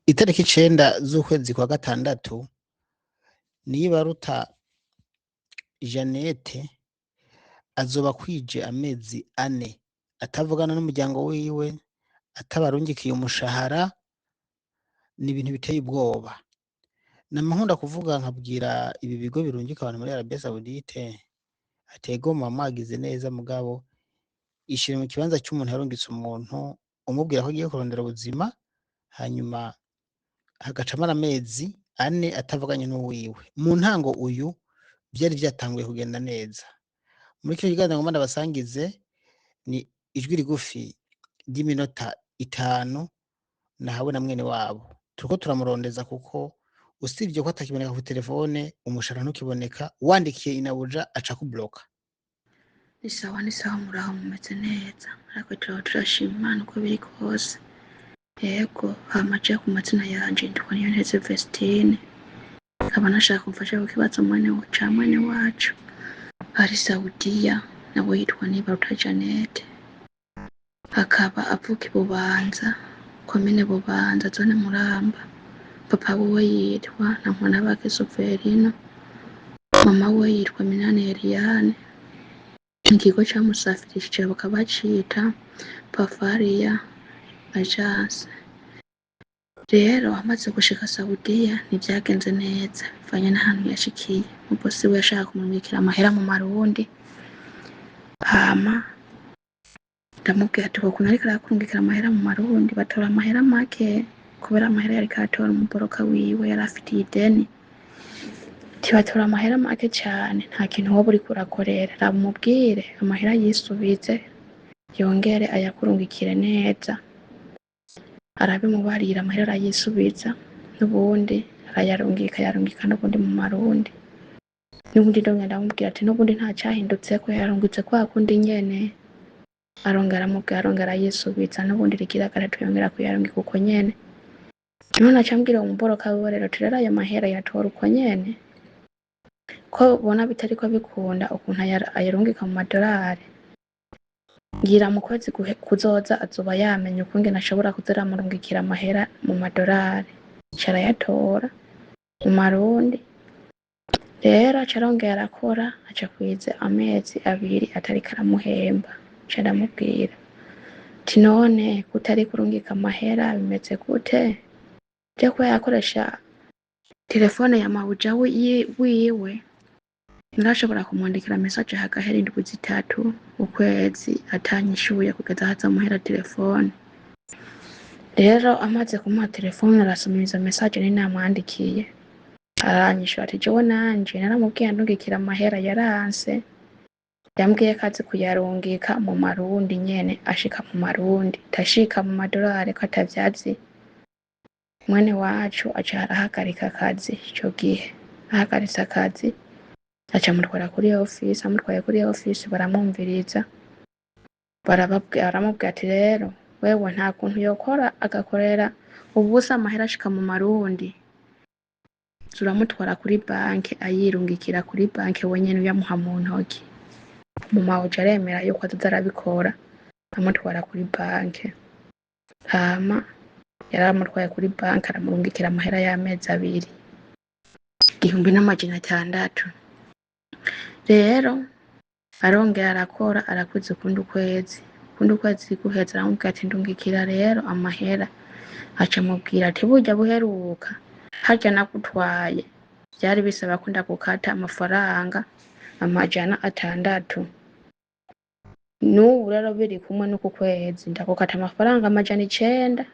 Itariki 9 z'ukwezi kwa gatandatu, Nibaruta Jeannette azoba akwije amezi 4 atavugana n'umuryango wiwe, atabarungikiye umushahara. Ni ibintu biteye ubwoba. Nama nkunda kuvuga, nkabwira ibi bigo birungika abantu muri Arabie Saoudite ati: "Ego, muba mwagize neza, mugabo ishire mu kibanza c'umuntu yarungitse umuntu, umubwira ko agiye kurondera ubuzima, hanyuma hagaca amara amezi 4 atavuganye n'uwiwe." Mu ntango uyu vyari vyatanguye kugenda neza. Muri kino kiganiro ngomba ndabasangize ni ijwi rigufi ry'iminota 5 nahawe na mwene wabo. Turiko turamurondeza kuko usibye ko atakiboneka ku telefone, umushahara ntukiboneka, wandikiye inabuja aca akubloka. Ni sawa, ni sawa, muraho, mumeze neza? Ariko turaba turashima Imana uko biri kose. Yego, hama je ku mazina yanje nditwa Niyonteze Vestine, nkaba nashaka kumfasha ku kibazo mwene ca mwene wacu ari Saudiya, nawe yitwa Nibaruta Jeannette, akaba avuka i Bubanza, komine Bubanza, zone Muramba. Papa wiwe yitwa Ntankonabake Soverino, mama we yitwa Minani Eliane. Ikigo camusafirishije bakaba bacita Bavaria Agence. Rero amaze gushika Saudiya ntivyagenze neza bivanye n'ahantu yashikiye. Umubosi we yashaka kumurungikira amahera mu marundi, hama ndamubwira ati: "Ukuntu ariko arakurungikira amahera mu marundi, batora amahera make," kubera amahera yariko aratora umuboroka wiwe yari afitiye ideni. Ati: "Batora amahera make cane, nta kintu woba uriko urakorera. Raba umubwire amahera yisubize, yongere ayakurungikire neza." Arabimubarira, amahera arayisubiza, n'ubundi arayarungika, yarungika n'ubundi mu marundi. N'ubundi ndongera ndamubwira ati: "N'ubundi nta cahindutseko, yarungitse kwa kundi nyene." Arongera aramubwira, arongera arayisubiza, n'ubundi rigira gatatu yongera kuyarungika uko nyene. None aca ambwira uwo muboroka wiwe rero ati: "Rero ayo mahera yatora uko nyene, ko ubona bitariko bikunda ukuntu ayarungika mu madorari, ngira mu kwezi kuzoza azoba yamenye ukungene ashobora kuza aramurungikira amahera mu madorari." Aca arayatora mu marundi. Rero aca arongera arakora, aca akwiza amezi 2 atariko aramuhemba. Nca ndamubwira ati: "None kutariko urungika amahera bimeze gute?" Je kuba yakoresha telefone ya mabuja wiwe, narashobora kumwandikira message hagahera indwi 3, ukwezi, atanyishuye, kugeza aho amuhera telefone. Rero amaze kumuha telefone, arasoma izo message nari namwandikiye, aranyishura ati: "Jewe nanje naramubwiye andungikira amahera, yaranse. Yambwiye ko azi kuyarungika mu marundi nyene, ashika mu marundi, tashika mu madorari, ko atavyazi." Mwene wacu aca arahagarika akazi ico gihe. Ahagaritse akazi, aca amutwara kuri ofisi. Amutwaye kuri ofisi, baramwumviriza, baramubwira ati: "Rero wewe nta kuntu yokora agakorera ubusa amahera ashika mu marundi, turamutwara kuri banki, ayirungikira kuri banki wenyene, uyamuha mu ntoki." Mu mawuja aremera yuko azoza arabikora, amutwara kuri banki. Hama yaramutwaye kuri banki, aramurungikira amahera y'amezi 2, 1600. Rero arongera arakora, arakuza ukundi kwezi. Ukundi kwezi guheze, aramubwira ati: "Ndungikira rero amahera." Aca amubwira ati: "Burya buheruka harya nagutwaye vyari bisaba ko ndagukata amafaranga 600, n'ubu rero biri kumwe n'uku kwezi ndagukata amafaranga 900."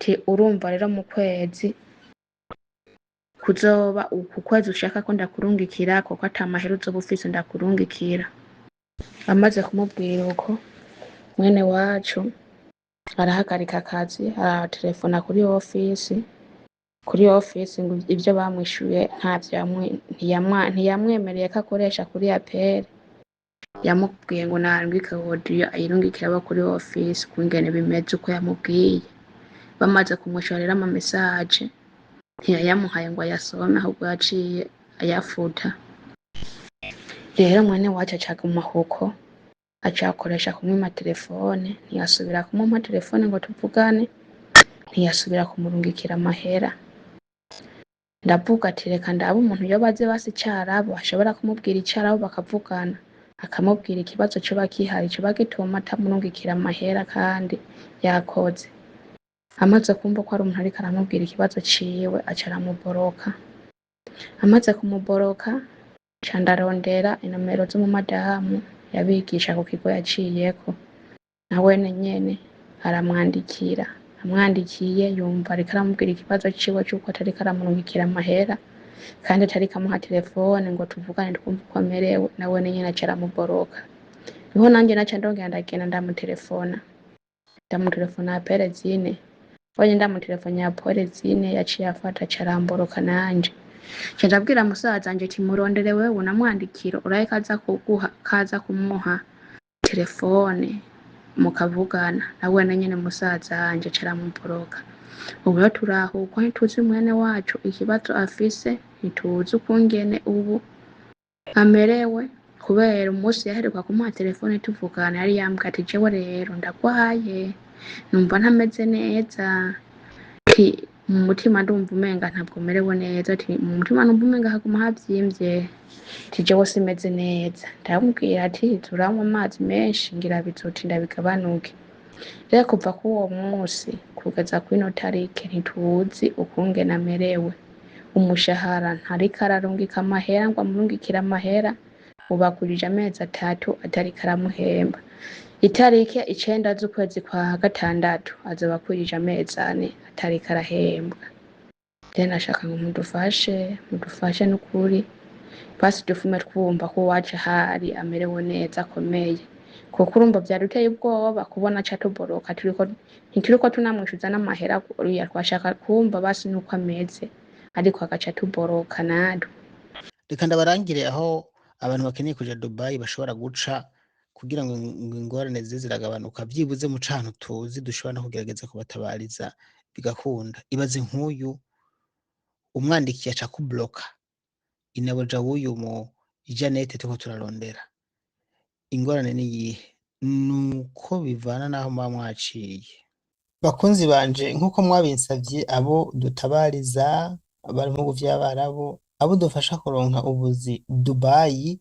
Ti urumva rero mu kwezi kuzoba uku kwezi ushaka ko ndakurungikira, kuko ata mahera uzoba ufise ndakurungikira. Amaze kumubwira uko, mwene wacu arahagarika akazi, aratelefona kuri ofisi. Kuri ofisi ngo ivyo bamwishuye ntavyo ntiyamwemereye ko akoresha kuri appel. Yamubwiye ngo narungike audio, ayirungikire abo kuri ofisi kungene bimeze uko yamubwiye. Bamaze kumwishura rero, ama message ntiyayamuhaye ngo ayasome, ahubwo yaciye ayafuta. Rero mwene wacu aca aguma uko, aca akoresha kumwima telefone, ntiyasubira kumumpa telefone ngo tuvugane. Ntiyasubira kumurungikira amahera. Ndavuga ati reka ndabe umuntu yoba azi basi icarabu, ashobora kumubwira icarabu bakavugana, akamubwira ikibazo coba gihari coba gituma atamurungikira amahera kandi yakoze. Amaze kumva ko ari umuntu ariko aramubwira ikibazo ciwe, aca aramuboroka. Amaze kumuboroka, nca ndarondera inomero z'umumadamu yabigisha ku kigo yaciyeko, nawene nyene aramwandikira. Amwandikiye yumva ariko aramubwira ikibazo ciwe c'uko atariko aramurungikira amahera kandi atariko amuha telefone ngo tuvugane twumve uko amerewe, nawene nyene aca aramuboroka. Niho nanje naca ndongera ndagenda ndamutelefona, ndamutelefona appel zine. Mbonye ndamutelefone appel zine, yaciye afata aca aramboroka nanje. Nca ndabwira musaza wanje ati murondere wewe unamwandikira urabe ko aza kuguha, kaza kumuha telefone mukavugana. Nawene nyene musaza wanje aca aramuboroka. Ubu rero turaho uko ntituzi mwene wacu ikibazo afise, ntituzi ukungene ubu amerewe, kubera umunsi yaheruka kumuha telefone tuvugana yari yambwiye ati jewe rero ndagwaye, numva ntameze neza, ati mu mutima ndumva umenga ntabwo merewe neza, ati mu mutima numva umenga haguma havyimvye, ati jewe simeze neza. Ndamubwira ati turanywa amazi menshi ngira bizotinda bigabanuke. Rero kuva k'uwo munsi kugeza kw'ino tarike ntituzi ukungene amerewe. Umushahara ntariko ararungika amahera ngo amurungikire amahera, ubu akwije amezi 3 atariko aramuhemba. Itarike 9 z'ukwezi kwa gatandatu azoba akwije amezi 4 atariko arahembwa. Rero nashaka ngo mudufashe, mudufashe n'ukuri, basi dufume twumva ko uwacu ahari amerewe neza akomeye, kuko urumva vyaduteye ubwoba kubona aca atuboroka turiko ntituriko tunamwishuza n'amahera, uriya twashaka kumva basi nuko ameze, ariko agaca atuboroka natwe. Reka ndabarangire aho abantu bakeneye kuja Dubai bashobora guca kugira ngo ingorane zize ziragabanuka, vyibuze mu cantu tuzi dushobora no kugerageza kubatabariza bigakunda. Ibaze nk'uyu umwandikiye aca kubloka inabuja w'uyu mu Janete turiko turarondera. Ingorane ni iyihe? Nuko bivana n'aho muba mwaciye. Bakunzi banje, nk'uko mwabinsavye, abo dutabariza bari mu bihugu vy'Abarabu, abo dufasha kuronka ubuzi Dubai,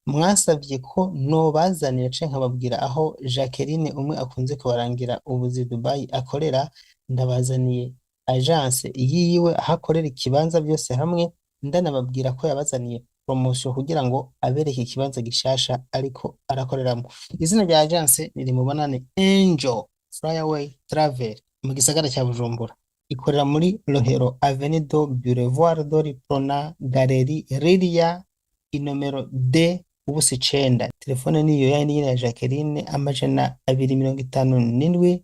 mwasavye ko nobazanira canke nkababwira aho Jacqueline umwe akunze kubarangira ubuzi Dubai akorera. Ndabazaniye agence yiwe aho akorera, ikibanza byose hamwe, ndanababwira ko yabazaniye promotion kugira ngo abereke ikibanza gishasha ariko arakoreramo. Izina rya agence riri mubonane Angel Flyaway Travel mu gisagara cya Bujumbura. Ikorera muri Rohero, Avenue do Boulevard de Prona, Galerie Liria, inomero D ubusa 9. Telefone niyo yayindi nyene ya Jacqueline, 257 61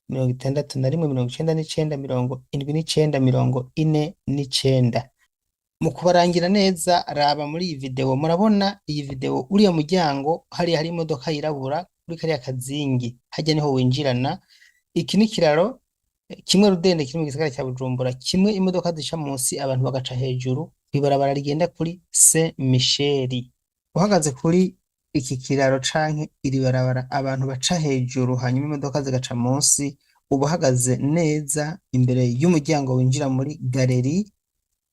99 79 49. Mu kubarangira neza, raba muri iyi video, murabona iyi video, uriya muryango hariya hari imodoka yirabura kuri kariya kazingi hajya niho winjirana. Iki ni ikiraro kimwe rudende kiri mu gisagara cya Bujumbura, kimwe imodoka zica munsi abantu bagaca hejuru kw'ibarabara rigenda kuri Saint Michel. Uhagaze kuri iki kiraro canke iri barabara abantu baca hejuru hanyuma imodoka zigaca munsi, uba uhagaze neza imbere y'umuryango winjira muri galerie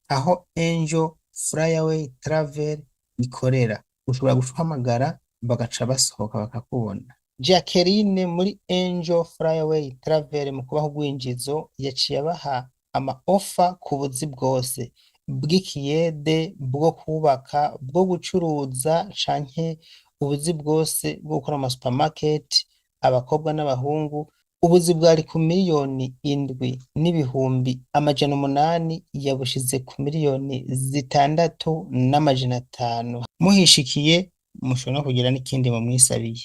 aho Angel Flyaway Travel ikorera. Ushobora guhamagara bagaca basohoka bakakubona. Jacqueline muri Angel Flyaway Travel mu kubaha urwinjizo yaciye abaha ama offer ku buzi bwose bw'ikiyede, bwo kubaka, bwo gucuruza canke ubuzi bwose bwo gukora mu supermarket, abakobwa n'abahungu. Ubuzi bwari ku 7,800,000 yabushize ku 6,500,000. Muhishikiye mushobora no kugira n'ikindi mumwisabiye.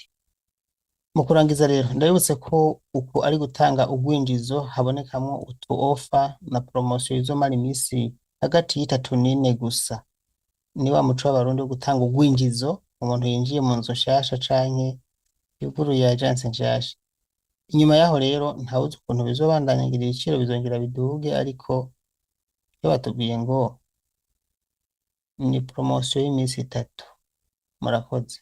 Mu kurangiza rero, ndabibutse ko uku ari gutanga urwinjizo habonekamwo utu offer na promotion izomara imisi hagati y'3 n'4 gusa. Ni wa muco w'Abarundi wo gutanga urwinjizo umuntu yinjiye mu nzu nshasha canke yuguruye agence nshasha. Inyuma yaho rero ntawuzi ukuntu bizobandanya, ngira ibiciro bizongera biduge, ariko iyo batubwiye ngo ni promotion y'imisi 3. Murakoze.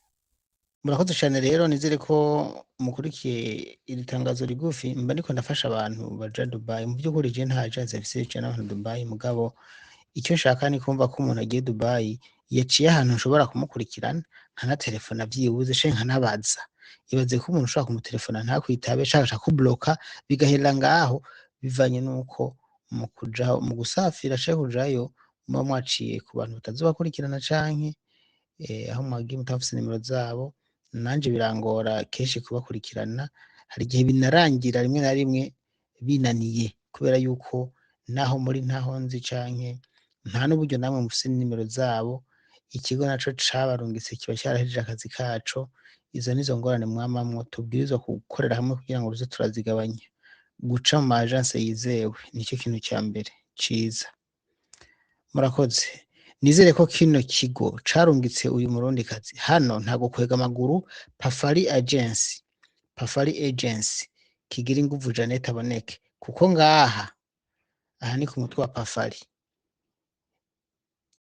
Murakoze cane rero, nizere ko mukurikiye iri tangazo rigufi. Mba ndiko ndafasha abantu baja Dubai. Mu vy'ukuri je nta agence mfise ijana abantu Dubai, mugabo icyo nshaka ni kumva ko umuntu agiye Dubai yaciye ahantu nshobora kumukurikirana, nkanaterefona vyibuze canke nkanabaza. Ibaze ko umuntu ushobora kumutelefona ntakwitabe canke agaca akubloka, bigaherera ngaho, bivanye n'uko mu kuja, mu gusafira canke kujayo, muba mwaciye ku bantu batazobakurikirana canke aho mwagiye mutafise nimero zabo. Nanje birangora kenshi kubakurikirana. Hari igihe binarangira rimwe na rimwe binaniye, kubera yuko naho muri ntaho nzi canke nta n'uburyo namwe mufise nimero zabo. Ikigo naco cabarungitse kiba carahejeje akazi kaco. Izo nizo ngorane mwamamwo, tubwirizwa gukorera hamwe kugira ngo tuze turazigabanya. Guca mu ma agence yizewe nicyo kintu ca mbere ciza. Murakoze. Nizere ko kino kigo carungitse uyu murundikazi hano nta gukwega amaguru. Pafari Agency, Pafari Agency kigira inguvu, Janet aboneke, kuko ngaha aha ni ku mutwe wa Pafari.